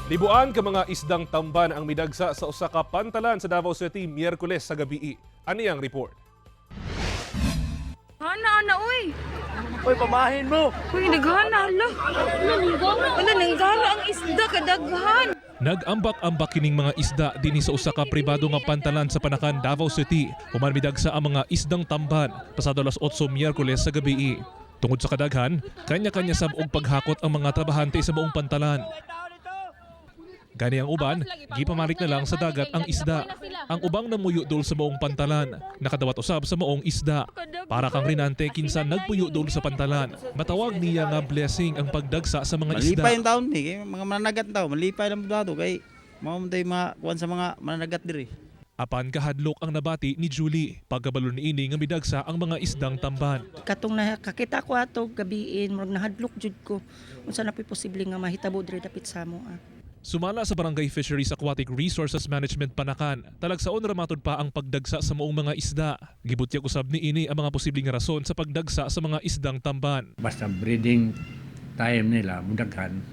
Libuan ka mga isdang tamban ang midagsa sa usa ka pantalan sa Davao City Miyerkules sa gabii. Ani ang report. Hana, ana, uy. Uy, pamahin mo! Uy, naghana, hala. Wala, nanggara ang isda, kadaghan. Nag-ambak-ambak kining mga isda dinhi sa usa ka pribado nga pantalan sa Panacan, Davao City. Human midagsa ang mga isdang tamban pasado alas 8 Miyerkules sa gabii. Tungod sa kadaghan, kanya-kanya sab og paghakot ang mga trabahante sa buong pantalan. Gani ang uban, gipamalik na lang sa dagat ang isda. Ang ubang namuyo dol sa buong pantalan, nakadawat usab sa maong isda. Para kang Rinante kinsa nagpuyo dol sa pantalan, matawag niya nga blessing ang pagdagsa sa mga isda. Malipay ang taon ni, kay mga mananagat tao, malipay lang dato kay mao man tay mga kuan sa mga mananagat diri. Apan kahadlok ang nabati ni Julie pagkabalo niini nga midagsa ang mga isdang tamban. Katong nakakita ko ato gabiin, murag nahadlok jud ko. Unsa na po'y posible nga mahitabo diri dapit sa amo ah. Sumala sa Barangay Fisheries Aquatic Resources Management Panacan, talagsaon ra matud pa ang pagdagsa sa maong mga isda. Gibutyag usab niini ang mga posibleng rason sa pagdagsa sa mga isdang tamban. Basta breeding time nila mudaghan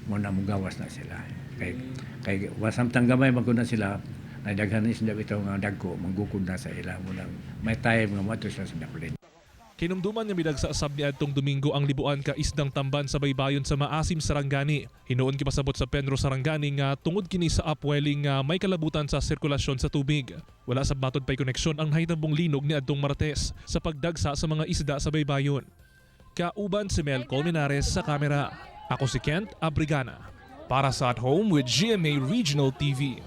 mo na, mugawas na sila kay wasamtang gamay man na sila na daghan isda bitaw nga dagko, manggukod na sa ila mo nang may time nga moadto sila sa daplin. Kinumduman nga midagsa sab niadtong Domingo ang libuan ka isdang tamban sa baybayon sa Maasim, Sarangani. Hinuon gipasabot sa Penro Sarangani nga tungod kini sa upwelling nga may kalabutan sa sirkulasyon sa tubig. Wala sa matod pay koneksyon ang nahitabong linog niadtong Martes sa pagdagsa sa mga isda sa baybayon. Kauban si Mel Colmenares sa kamera. Ako si Kent Abrigana. Para sa At Home with GMA Regional TV.